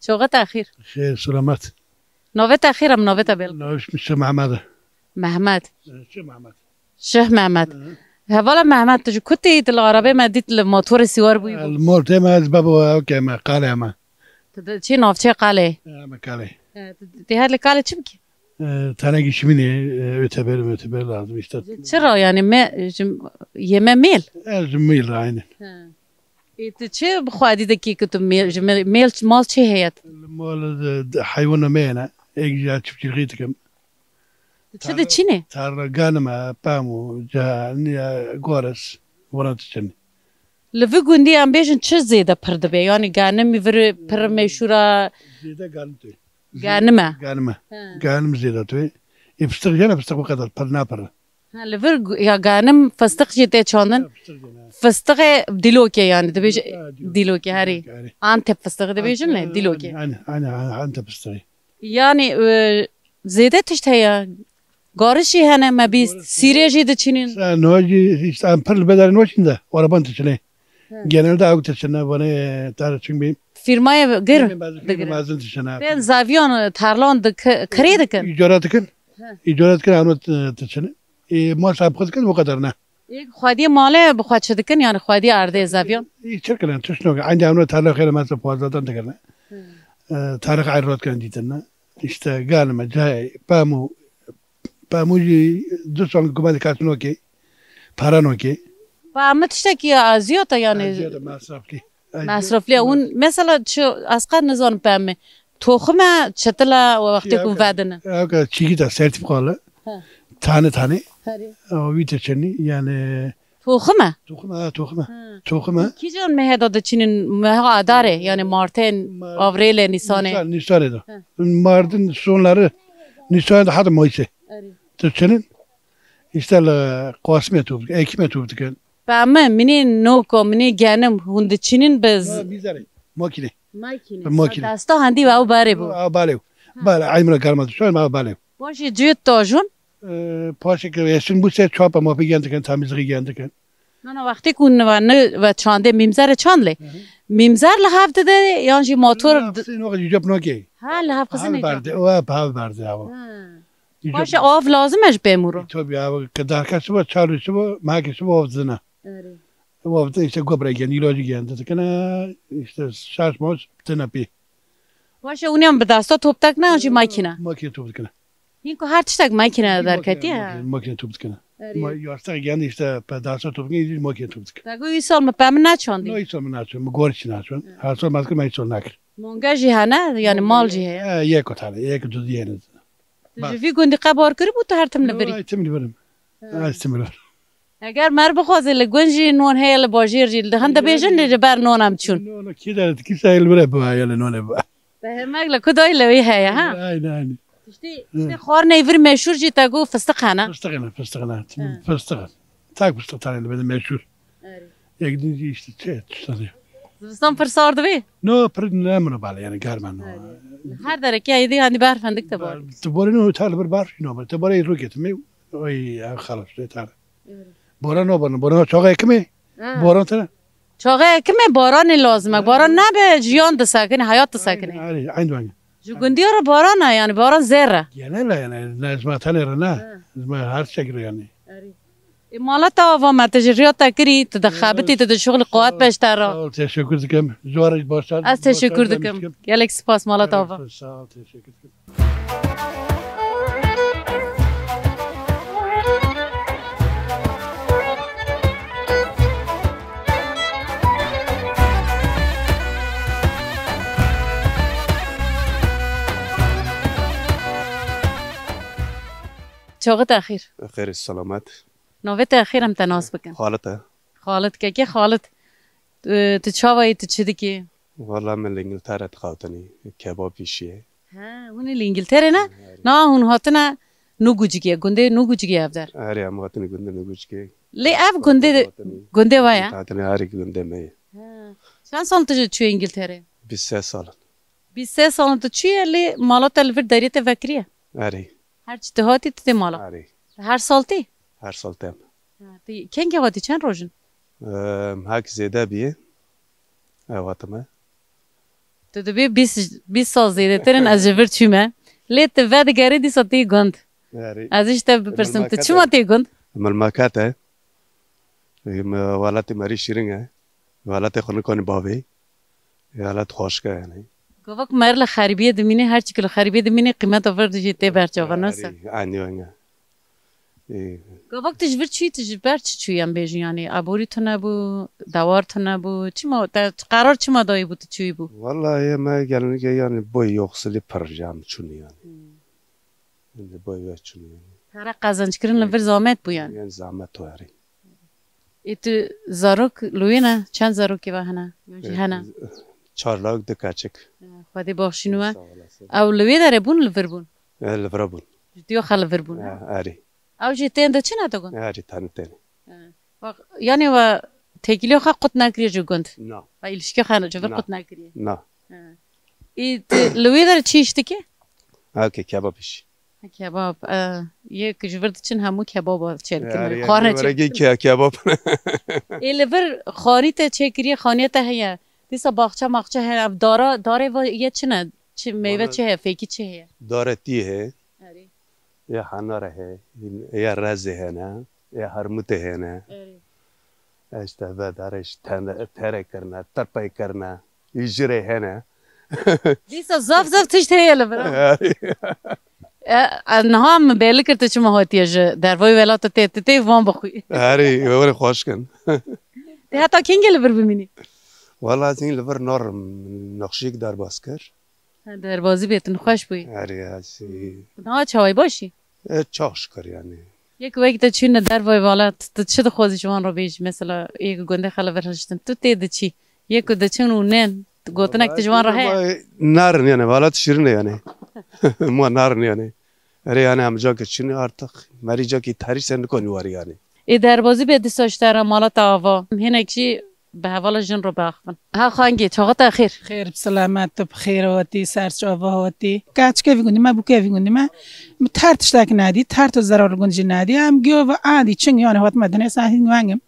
Çoxet axîr. Xêr, selamet. Navê te xêr em, navê te bêl. Navê min Şêx Mehmed e. Mehmed. E, Şêx Mehmed. Şêx Mehmed. Hı hı. Hevala Mehmed, tu ji ku tê yî? Tu li arabê me dît, li motorê sîwar bûyî bû. Li mor tê me, ez babo ew ke me, qalê me. Tu di-, çi navçeyê qalê? E, me qalê. E, tu, tu her li qalê çi bikî? E, tenekî şimînê, e, öteber, öteber lazım işte. Çira yani me, ji, yê me mêl? E, ji mêl, aynen. He. Ê, tu çi bi xwedî dikî ku tu mêl, ji mêl, mêl, mal çi heye? Mal, e, heywana me ne. Êk ya çiftçiliği dikim. Tu çi diçînî? Tarla, ganime, pamû, caniye, goris, vana diçin. Li vî gundî em bêjin çi zêde pir dibe? Yanî ganimî vir pir meşhûr e? Zêde ganim tê. Ganime. Ganime. He. Ganim zêde tê. Ê, fıstık jene fıstık bu kadar pir napir. Ha, li vir gu-, ya ganim fıstık jî tê çandin. Ha, fıstık jene. Fıstıkê dîlokê yani dibêje. Ha, dîlok. Dîlokê herî. Dîlokê herî. Antep fıstığı dibêjin ne? Antep, dîlokê. Aynen, aynen, Antep fıstığı. Yani, e, zêde tişt heye. Garişî hene me bîst. Garişî. Sîrê jî diçînin. Sen no jî işte em pir li bedarên weşin de araban diçine. Hı. Genelde ew diçine, bana tar çing bî. Firmayê gir. Firmayê mezin, firmayê mezin diçine. Bên zaviyan, tarlan di k-, kirê dikin. Îcara dikin. Hı. Îcara dikin, em diçine. E, maaş hep dikin, bu kadar ne. Ê, xwediyê malê bi xwe çi dikin, yani xwediyê erdê zaviyan? Ê, çi kirin, tişt nokin. Endî em tarla xêre mesela fazladan dikirin. Hı. E, tarix eyrat kirin dîtin ne. İşte ganime, cayê, pamû, pamû jî du sal gume dikatî nokê, para nokê. Pamû tiştekî ya aziyot e yani. Aziyot e, masraflî. Masraflî ya. Hûn mesela çi, ez qet nizanim pamê. Toxim e, çitil e, wextê ku vedine. Ew ke çîkî de sertîp qale. He. Tane tane. Herî. Ew vî te çenî, yani. Toxim e? Toxim e, ha, toxim e. He. Toxim e. Kîjan mehê de diçînin, meha adarê, yani martên, avrêlê, nîsanê? Nîsan, nîsanê de. He. Mardin sonları nîsanê de hata mayısê. Erê. Diçinin, işte li Qasmê top dikin, Ekîmê top dikin. Pemê, minê noko, minê genim, hûn diçînin bi z- Ha, mîzerê, makîne. Makîne. Bi makîne. Desta hendî ve ew berê bû. Ew balê. Ha. Bale, eymra garma dişon, ew balê. Paşê cihê tajûn? Ee, paşê ke yeşil bû ser çapa mapê gendikin, temizliği gendikin. Nana, wextê ku ne, ne ve çandê mîmzerê çand lê. Hı hı. Mîmzer li hev dide yan jî motor. Li hev xizin wextê cep nokê. Ha, li hev xizin. Hev berde, o hep hev berde ew. Ha. Paşê av lazim e ji pêmûro. Tabii abi, ke darka şibo, çar şibo, mehekê şibo av dina. Erê. Av dina işte gobra gen, ilacı gen, dikine işte şaş maç dina pi. Paşê hûn em bi dasta top tek ne, jî makîne? Makîne top dikine. Hîn ku her tiştek makîne derketiye. Makîne, makîne top dikine. Erê. Ma yastık gen işte pe dasta top dikine, makîne top dikine. Te got, îsal mi pe min neçandî. No, îsal mi neçand, mi gor çi neçand. Her sal maskir me îsal nakir. Monge jî hene, yani mal jî heye. E, yek o tane, yek o duz yeniz. Tu ji vî gundî qe bar kiribû, tu her tim li vir î? Ay, tim li vir im. Ha. Ay, tim li vir. Eger mer bixwaze li gund jî non heye, li bajêr jî, li hinde bêjin, li ber non em çûn. No, no, kê de, kî de li vir e, bi heye li non e, bi. Te hemek li ku dayî li wî heye, ha? Aynen, aynen. Tiştî, Hı. tiştê xwarinê vir meşhûr jî te got fistiq hene. Fistiq hene, fistiq hene. Hı. Fistiq hene. Tak fistiq tane li bende meşhûr. Erê. Yek din jî işte çi, tiştanê. Zivistan pir sar dibê? No, pir ne min bale yani germen. Erê. Li her derekê êdî hani berf hindik te bar. Tu borî no, tar bir bar, no, te borî roket mi? Oy, ya xalas, yeter. Erê. Boran no, boran, boran çağa ekimi? Ha. Boran tane. Çaxê kim e, baranê lazim e. Baran nebe, jiyan disekine, heyat disekine. Erê, erê, eyn wenge. Ji gundiya re baran e, yani baran zêr e. Genel e, yani, ne, ji me tenê re ne. He. Ji me her tiştekî re yani. Erê. E, mala te ava me, te ji riya te kirî, tu dixebitî, tu dişuxlî, quwet beş te re. Sağ ol, teşekkür dikim. Ji we re başar. Ez teşekkür dikim. Gelek spas, mala te ava. Sağ ol, teşekkür dikim. Çaxê te xêr. Xêr û selamet. Navê te xêr em te nas bikin. Xalit e. Xalit, kekê Xalit. Tu, tu çawa yî, tu çi dikî? Wala min li Îngiltere dixebitinî, kebab pişiyê. He, hûn ê li Îngiltere ne? Erê. Na, hûn hatine Nûgucigê, gundê Nûgucigê ev der. Erê, em hatine gundê Nûgucigê. Lê ev gundê, gundê we ye? Hatine, erê, gundê me ye. He. Çend sal tu çûyî Îngiltere? Bîst sê sal in. Bîst sê sal in tu çûyî, lê mala te li vir deriyê te vekiriye? Erê. Her çi tu hatî, tu tê mala? Erê. Her sal tê? Her sal têm. Ha, tu kengî hatî, çend roj in? Em, hek zêde bîye. Ew hatime. Tu dibê bîst, bîst sal zêdetir in ez ji vir çûme. Lê tu vedigerî dîsa tê gund. Erê. Ez ji te bipirsim, tu çima tê gund? Milmeket e. Em, welatê me rî şîrin e. Welatê xwe nikanî bavê. Welat xweşik e yani. Gavak mer li xeribiyê dimîne, her çi ku li xeribiyê dimîne, qîmeta vir jî tê ber çava, ne se? Erê, eynî wenge. Ê. Gavak tu ji vir çûyî, tu ji ber çi çûyî em bêjin, yanî aborî tune bû, dewar tune bû, çima te qerar çima dayî bû tu çûyî bû? Wallahî me gelnike yanî boy yoxsilî pir jam çûnî yanî. Hmm. Indi boy ve çûnî yanî. Pere qezenc kirin li vir zahmet bû yanî. Yanî zahmet werî. Ê tu zarok li wê ne? Çend zarokê ve hene? Yan jî hene? Çar lawik, du keçik. Xwedê baxşîn we. Sağ olasın. Ew li wê derê bûn, li vir bûn? E, li vir bûn. Ji diyo xe li vir bûn, ha? E, erê. Ew jî tên diçin, ne digon? E, erê, tenê tenê. E. Bak, yanî we têkiliya xwe qut nekiriye ji gund? Na. Ve îlişkiya xwe ji vir qut nekiriye? Na. E. Ê tu li wê derê çi îş dikî? Ha, ke kebab îş. Kebab, e, yê ku ji vir diçin hemû kebaba çêdikin. Erê, xwarinê çêdikin. Ke-, kebab. Ê li vir xwarî te çêkiriye, xaniye te heye. Dîsa baxçe maxçe heye. Ev dara, darê ve yê çi ne? Çi meyve çi heye? Fêkî çi heye? Dare tî heye. Erê. Yê henare heye. Yê rezê hene. Yê hermutê hene. Erê. Eşte ve dare ji tene-, tere kirine, tirpey kirine. Îjirê hene. Dîsa zaf zaf tişt heye li vir, ha? E, e, niha min bêli kir tu çima hatiye ji dervayî welata tê, tu tê van bixwî. Erê, were xweş kin. Tê heta kengê li vir bimînî? Wala ez hîn li vir narim, nexşiyek derbas kir. Ha, derbazî bê, tu nexweş bûyî. Erê, ez. Niha çawayî, başî? E, çok şükür yani. Yek wek te çûne dervayî welat, tu çi dixwazî ji wan re bêjî? Mesela, yek gundê xwe li vir hiştin, tu tê diçî. Yek ku diçin û nên, gotinek tu ji wan re heye? Narin yani, welat şirin e yani. Ma narin yani. Erê yani em cakê çûne artık, merî cakê terî sen nikonî warî yani. Ê derbazî bê dîsa ji te re mala te ava. Hinek jî bi hevala jin re biaxivin. Ha xangê, çaxa te xêr. Xêr, bi selamet, tu bi xêr hatî, ser çava hatî. Keçikê vî gundî me, bûkê vî gundî me. Min her tiştek nedî, her tu zerar gund jî nedî. Em giyo ve adî çing, yani hat me dinê sen hîn wengim.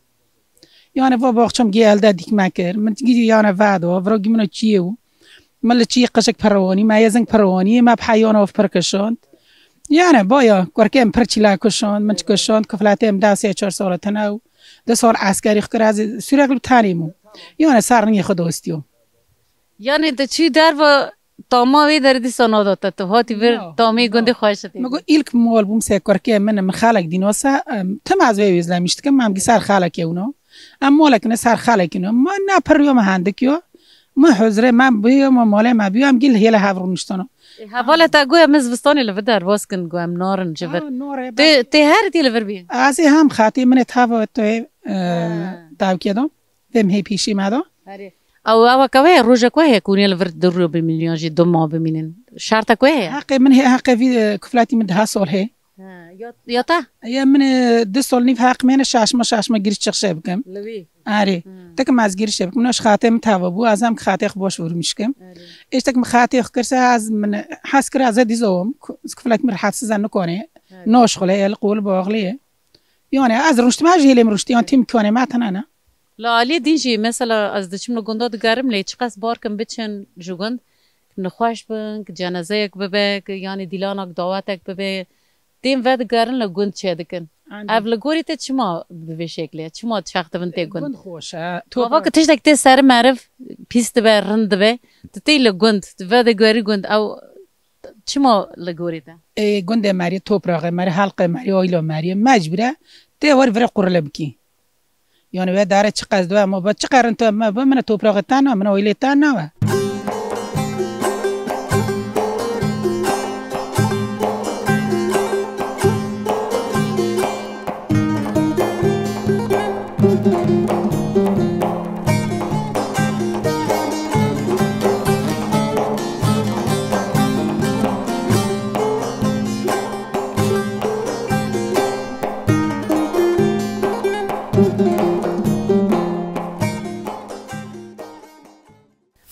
Yani va baxçam gê elde dîk me kir. Min gî yani vado, vira gî min çiyê û. Min li çiyê qişik pir wanî, me yezing pir wanî, me bi heyana of pir kişand. Yani baya, kurkê em pir çila kişand, min çi kişand, kifletê em da sê çar sala tene û. Du sal eskerî xwe kir, ez sürekli bi tenê bûm. Yani ser rengê xwe dostiyo. Yani tu çû derva tama wê derê dîsa nada te, tu hatî vir tamê gundê xweş dî. Min got, ilk mal bûm sê kurkê min, min xelek dîno se, em, tim ez wê wêzlemiş dikim, em gî ser xelekê wino. Em malek ne ser xelekî no. Ma ne pir yo, me hendik yo. Me huzrê me bûyo, me malê me bûyo, em gî li hêle hev rûniştano. Hevalê te got, em ê zivistanê li vir derbas kin, got, em narin ji vir. Ha, nor e, tê, ben tê her tê li vir bî. Ez ê hem xatê min ê tava tu ê, e, Ha. dawkê de. Vêm hê pîşî me de. Erê. Ew, ew ke wê, rojek wê heye ku hûn ê li vir du rû bimînin yan jî du mah bimînin. Şertek wê heye? Heqê min hê, heqê vî, e, kufletî min deha sol hê. Ha, ya, ya te? Ya min, e, du sol nîv heq mene şaşma, şaşma giriş çıkışê bikim. Li wî? Erê. Hmm. Tekim ez girişê bikim. Noş xatê min tava bû. Ez hem xatê xwe boş vurmuş kim. Erê. Îştek min xatê xwe kirse ez min hes kir ez dîzowim. Ku-, kuflet min rahatsiz nikone. Erê. Noş xule el qul boğliye. Yani ez ruştim her jî hêlê min ruştiyan tîm kone me tenene. Li aliyê din jî, mesela, ez diçim li gunda digerim, lê çiqas bar kim biçin ji gund, nexweş bin, ki cenezeyek bibe, ki, yanî, dîlanak dawetek bibe, tên vedigerin li gund çêdikin. Anî. Ev li gorî te çima bi vê şeklê ye? Çima dişextibin tê gund? Gund xweş e. Gava Toprak ki tiştek tê ser meriv, pîs dibe, rind dibe, tu tê li gund, tu vedigerî gund, ew çima li gorî te? Ê, gundê merî, topraxê merî, halqê merî, oyla merî, mecbur e, tê wer vire qurile bikî. Yani we dare çiqas dua ma ba çiqas rin tu ma ba, min topraxê te na, min oylê te na we.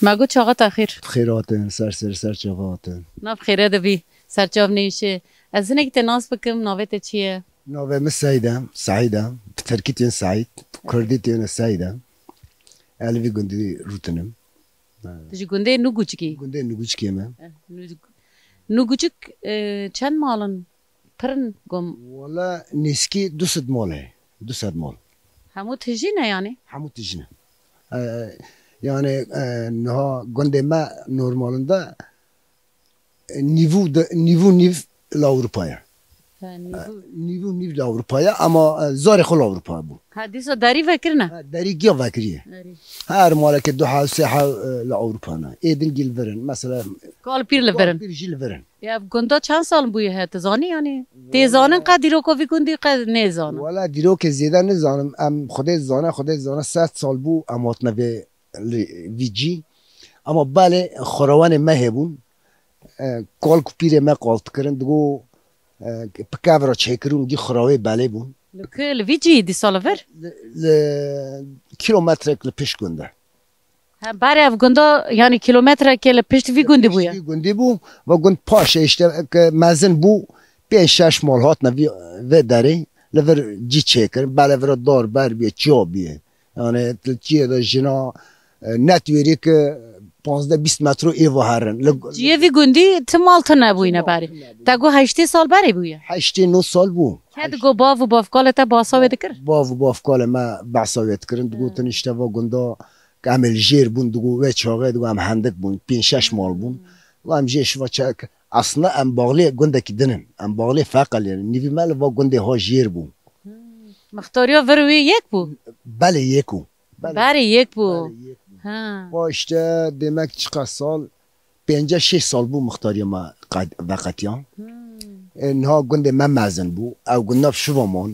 Me got çaxa te xêr. Xêr hatin, ser ser ser çava hatin. Nav xêre de bî, serçav neyşe. Ez hinek te nas bikim, navê te çi ye? Navê min Seyd e, Seîd e. Bi tirkî tên Seîd, bi kurdî tên Seyd e. Ez li vî gundî rûtinim. Tu ji gundê Nûguçikî? Gundê Nûguçikê me. Eh, Nû-, Nûguçik, e, çend mal in? Pir in gom. Wala nêzîkî du sed mal e. Du sed mal. Hemû tijî ne yanî? Hemû tijî ne. E, yani, e, niha gundê me normalinde, e, nîvû de, nîvû nîv li Ewropa ye. Ha, nîvû. E, nîvû nîv li Ewropa ye, ama, e, zarê xwe li Ewropa bû. Ha, dîsa derî vekirine? Ha, derî giya vekiriye. Derî. Her maleke du hev, sê hev, e, li Ewropa ne. Ê din gî li vir in. Mesela, Kal pîr li vir in. Kal pîr jî li vir in. Ya, ev gunda çend sal bûye he, tu zanî yanî? Tê zanin qe dîroka vî gundî qe nêzanin? Wala dîrokê zêde nizanim. Em Xwedê zane, Xwedê zane sed sal bû em hatine vê li vî cî. Ama belê xirawanê me hebûn. E, kalk û pîrê me qal dikirin, digo, e, bi kev re çêkirin, gî xirawê belê bûn. Li ku, li vî cî dîsa li vir? Li, li kilometrek li pişt gund e. Ha, berê ev gunda, yanî kilometrekê li pişt vî gundî bûye? Li pişt vî gundî bû, ve gund paşê işte ke mezin bû, pênc şeş mal hatine vî, vê derê, li vir cî çêkirin, belê vira dar ber bûye, çiya bûye. Yani, li çiyê de jina, e, netwêrî ke panzdeh bîst metro êva herin. Li Ciyê vî gundî ti mal tune bûyne berê. Te got heştê sal berê bûye? Heştê nod sal bû. Ke digo bav û bavkalê te basa wê dikir? Bav û bavkalê me behsa wê dikirin. Digotin Hmm. işte va gunda ke em ê li jêr bûn, digo wê çaxê digo em hendik bûn, pênc şeş mal bûn. Hmm. Digo em jê şiva çek. Aslında em bağlê gundekî din in. Em bağlê Feqelê ne. Nîvî me li va gundê ha jêr bû. Hmm. Mixtariya vir wê yek bû? Belê yek bû. Belê. Berê yek bû. Belê yek bû. Ha. Va işte demek çiqas sal, pênceh şeş sal bû mixtariya me qed-, veqetiya. Hmm. E, niha gundê me mezin bû. Ew gund nav şiva man.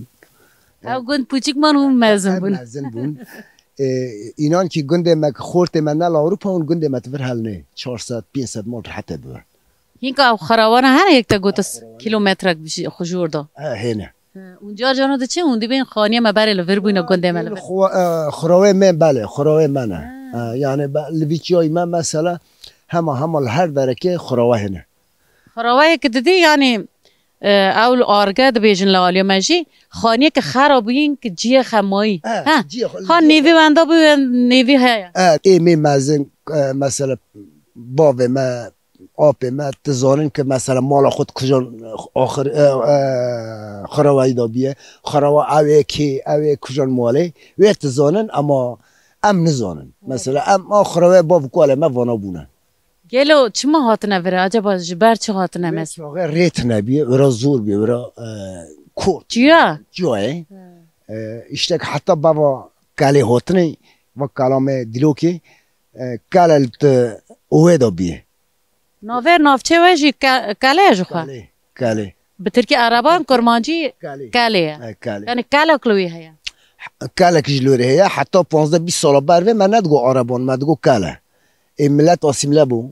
Ew gund pûçik man hûn mezin bûn. Mezin bûn. E, înan kî gundê me ki xortê me ne li Ewropa hûn gundê me ti vir helnê. Çar sed, pênc sed mal rehet e bibe. Hînka ew xerawana hene yek te gotis kilometrek bi jî xwe jor da? E, hêne. He, û car cana diçin û dibên xaniye me berê li vir bûne gundê me li vir. Xwe, e, xirawê me belê, xirawê me ne. Ha. E, yani be-, li vî çiyayî me mesela hema hema li her derekê xirawe hene. Xiraweyê ki didî yani, e, ew li arge dibêjin li aliyê me jî, xaniyeke xera bûyîn ki ciyê xemayî. E, Ha, ciyê xwe-, ha ciyê nêvî xwe- wenda bû, nêvî heye. E, ê mê mezin, e, mesela bavê me, apê me, tu zanin ki mesela mala xwe di kujan axir, e, e, xirawayî de bûye. Xirawa ew ê kê, ew ê kujan malê. Wê tu zanin ama em nizanin. Mesela em a xirawe bav û kalê me vana bûne. Gelo çima hatine vir? Acaba ji ber çi hatine Wê mes? Çaxê rê tune bûye, wira zor bûye, wira, e, kort. Çiya? Çiyayê. He. E, îştek heta bava kalê hatine, va kalamê dîrokê, e, kale li tu owê de bûye. Navê navçê we jî Ke-, Kele ye ji xwe. Kalê, Kalê. Bi tirkî ereban, kurmancî Kalê. Kalê ye. E, Kalê. Yani Kelek li wî heye. Kelek ji lorê heye, heta panzdeh bîst sala ber vê me nedigo ereban, me digo Kele. Ê millet asîmle bû.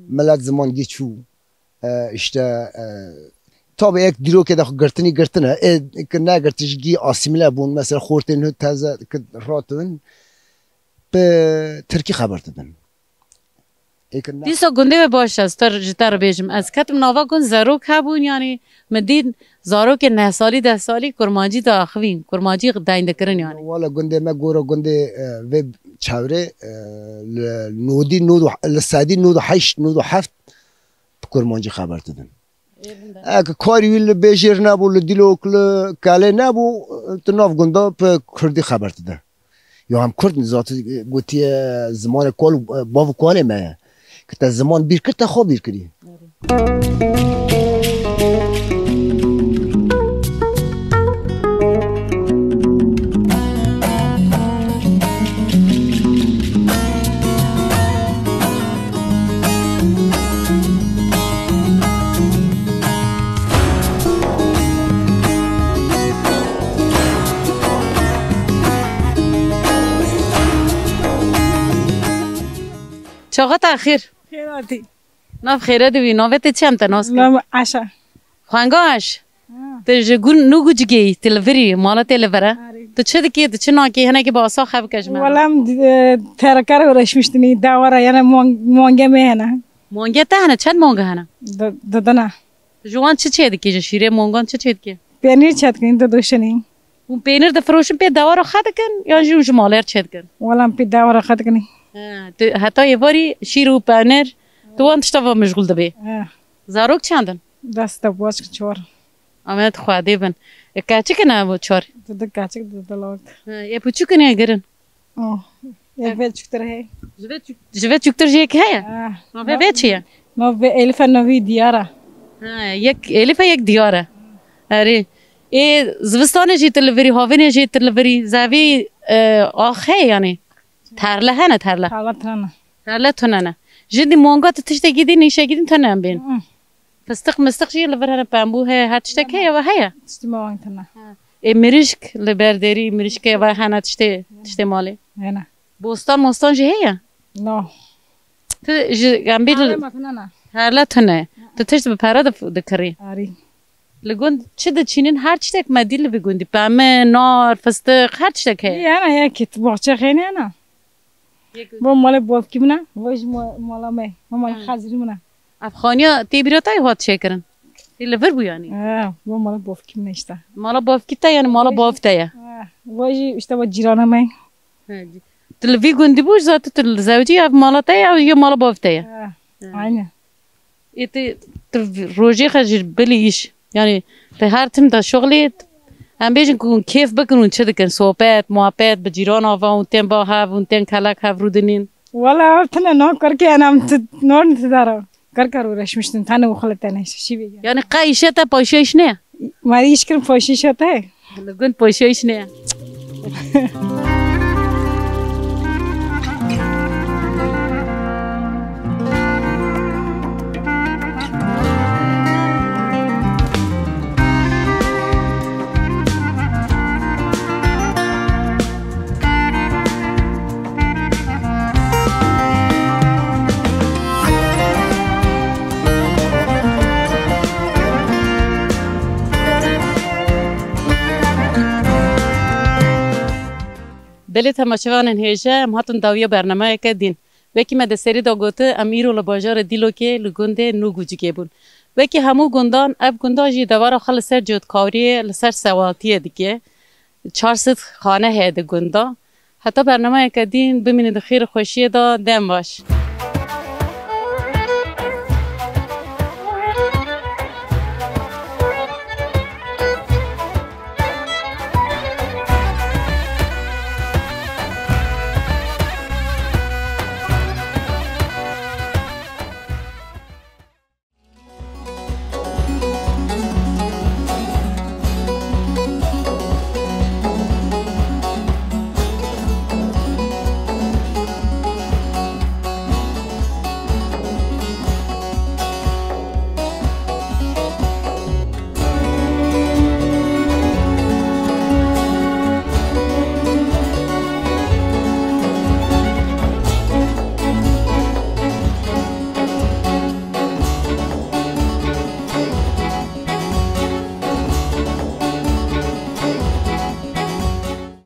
Millet ziman giç bû. E, işte, e, tabi ek dîrokê de xwe girtinî girtine. Ê ki negirtin jî gî asîmle bûn. Mesela xortên hûn teze ki ratin bi tirkî xeber didin. Ê ki ne- Dîsa gundê we baş e, ez te, ji te re bêjim. Ez ketim nava gund, zarok hebûn, yani min dît zarokên neh salî, deh salî kurmancî diaxivîn, kurmancî deyn dikirin yani. Wala gundê me gora gundê, e, vê çevrê, e, li nodî, nod û, li sedî nod û heşt, nod û heft bi kurmancî xeber didin. Ê, bûn de. Eke karî wî li bêjêr nebû, li dîlok, li kelê nebû, tu nav gunda bi kurdî xeber dide. Ya em kurd zaten gotiye zimanê kal û bav û kalê me ye. Ki te ziman bîr kir, te xwe bîr kirî. Çaxa te xêr. Xêr hatî. Nav xêre divî, navê te çi em te nas kirin? Nam Aşa. Xwenga Aş. Ha. Tu ji gun nû gucigê yî, tu li vir î, mala te li vir e. Arê. Tu çi dikî, tu çi nakî, hinekî bi asa xev bike ji me re. Wala em, e, terkar uğraşmıştım, iyi, dawara, yani mon-, monge me hene. Monge te hene, çend monge hene? Di-, didine. Ji wan çi çê dikî, ji şîrê mongan çi çê dikî? Peynîr çê dikin, didoşinî. Hûn peynir difiroşin pê dewara xwe dikin yan jî hûn ji malê re çê dikin? Wela em pê dewara xwe dikin. He, tu heta êvarî şîr û peynir, tu wan tişta ve mijgûl dibê. He. Zarok çend in? Dest de baş çor. Amet Xwedê bin. E, keçik in ev çor? Di, di keçik, di, di lawik. He, ê piçûk in ya girin? Oh. Ev ve çuktir hey. Ji ve çuk-, ji ve çuktir jî yek heye? Ah. Navê vê çi ye? Navê Elîfe, navî Diyar e. Ha, yek Elîfe, yek Diyar e. Erê. Ê, zivistanê jî tu li virî, havînê jî tu li virî, zevî, e, ax heye yani. Terle hene terle. Terle tune ne. Terle tune ne. Jindî monga tu tiştekî dî, nîşekî dî tune em bên. Hı. Fistiq mistiq jî li vir hene, pembû heye, her tiştek heye ve heye. Tiştî me wan tune. Ha. Ê, mirişk li ber derî, mirişkê ve hene tiştê, tiştê malê? Hene. Bostan mostan jî heye? No. Tu ji, em bî Hale matine ne. Herle tune. Tu tişt bi pere dif-, dikirî. Arî. Li gund çi diçînin, her tiştek me dî li vî gundî. Peme, nar, fistiq, her tiştek heye. Hene, heye ki tu bahçe xeyne ne. Bo malê bavkî min e, bo ji ma-, mala me, bo malê Ha. Xezirî min e. Ev xaniya tê bîra te hat çêkirin? Tê li vir bû yanî? Ha, bo malê bavkî min e işte. Mala bavkî te yani mala bav te ye? Ha, bo jî işte bo cîrana me. Ha, cî-, tu li vî gundî bû, zaten tu li zewcî ev mala te ye, ev ya mala bav te ye? Ha, Ha. Aynen. Ê, tu, tu rojê xwe ji bilî îş. Yani, tu her tim de şoxlê, em bêjin ku hûn kêf bikin, hûn çi dikin? Sohbet, muhabbet, bi cîran ava, hûn tên ba hev, hûn tên kelek hev rûdinîn. Wala, ev tine no, kar ke enam tu, non tu dara. Kar kar uğraşmıştın, tane uxle tene, şişi bir. Yani, qe îşe te paşa iş ne? Mari iş kirin paşa iş te. Li gund paşa iş ne? Belê temaşevanên hêje, em hatin dawiya bernameyeke din. Wekî me di serî de got, em îro li bajarê Dîlokê li gundê Nûgucikê bûn. Wekî hemû gundan, ev gunda jî dewara xwe li ser cotkariyê, li ser sewatiyê dike. Çar sed xane heye di gunda. Heta bernameyeke din, bimînin di xêr û xweşiyê de, dem baş.